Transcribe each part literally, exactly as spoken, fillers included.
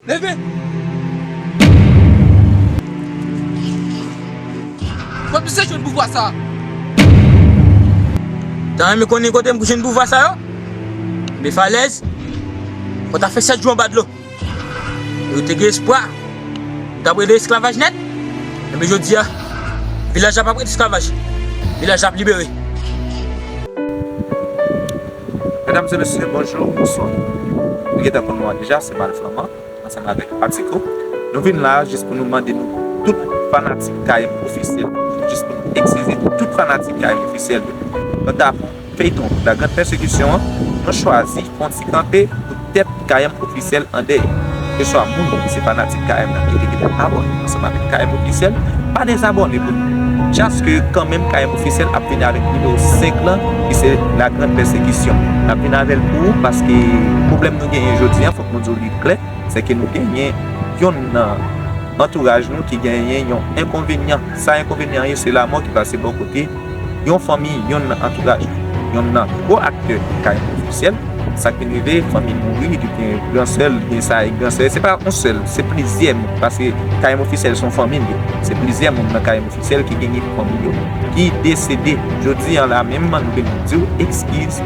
Leve! Kot misye jwenn pouvwa sa? Ta renmen konnen kote m jwenn pouvwa sa yo? Anba falèz, mwen ta fè sèt jou anba dlo. Yo te gen espwa, yo t ap rele esklavaj nèt. Enben jodi a, vilaj la p ap ret esklavaj. Vilaj la ap libere. Medam e mesye, bonjou, bonswa. Nou gentan konn nou an deja, se Malflaman, ansanm avèk Atiko. Nou vin la a jis pou nou mande nou tout fanatik K M Ofisyèl, jis pou nou eskize tout fanatik K M Ofisyèl yo. Nou ta feyton La Grande Persécution an, nou chwazi fè yon ti kanpe pou tèt K M Ofisyèl andèyè. Keseswa moun ki se fanatik K M nan ki te gentan abòne ansanm avèk K M Ofisyèl, pa dezabòne pou nou. Just ke kanmenm K M Ofisyèl ap vini avèk nimewo senk lan, ki se La Grande Persécution. N ap vin avè l pou ou, paske pwoblèm nou genyen jodi a, fòk nou di w li klè, se ke nou genyen yonn nan antouraj nou ki genyen yon enkonvenyan. Sa enkonvenyan an ye, se lanmò ki pase bò kote yon fanmi, yonn nan antouraj nou, yonn nan gwo aktè K M Ofisyèl. Sa ki rive, fanmi mouri, li gen gran sè l, gen sa e gran sè. Se pa yon sèl, se plizyè moun. Paske K M Ofisyèl se yon fanmi l ye. Se plizyè moun nan K M Ofisyèl ki genyen fanmi yo ki desede. Jodi a la menm, nou vin di w eskiz.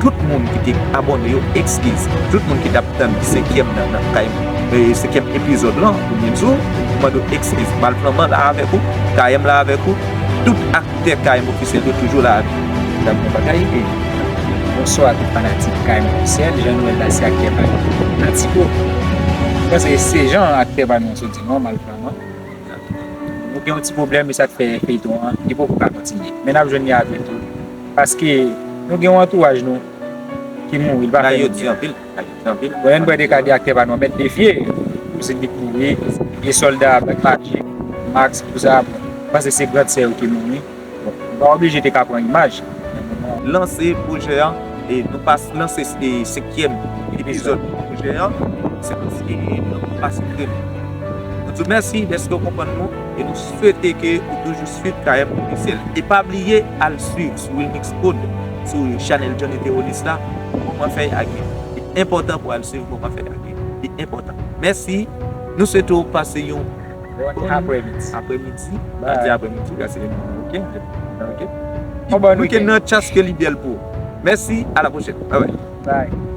Tout moun ki te abòne yo, eskiz. Tout moun ki t ap tann senkyèm nan, nan K M, e, senkyèm epizòd lan, oubyen di w, mande w eskiz. Malflaman la avèk ou, K M la avèk ou, tout aktè K M Ofisyèl yo toujou la avèk ou. Dam, yon bagay, e, bonswa tout fanatik K M Ofisyèl, jan nou wè l la, se aktè pa nou, Atiko. Mwen panse se jan aktè pa nou an sot di non, Malflaman. Nou gen yon ti pwoblèm, e sa k fè feyton an, li poko ka kontinye. Men n ap jwenn li apre tou. Paske nou gen yon antouraj nou ki mouri, li pa fè nou byen. Bon, lè n pran de ka de aktè pa nou, Mèt Defye, Sid li mouri, gen sòlda Black Magic, Max, tout sa, bon, m panse se gran sè yo ki mouri. Bon, nou pa oblije te ka pran imaj. Lanse pwojè an, e nou pa lanse, e, senkyèm epizòd pwojè an, se paske nou pa sipre nou. Nou di w mèsi dèske w konprann nou, e nou swete ke ou toujou swiv K M Ofisyèl. E pa bliye al swiv sou Wilmix Prod, sou chanèl Johnny Terrorist la, Moman Fèy Agi. Li enpòtan pou al swiv Moman Fèy Agi. Li enpòtan. Mèsi. Nou swete w pase yon Bon, bon aprèmidi. Aprèmidi. Bye. Madi aprèmidi, kase yon ok. Ok. Bon, bon, nou ke nan chas ke li byèl pou. Mèsi, à la prochaine. Bye bye. Bye.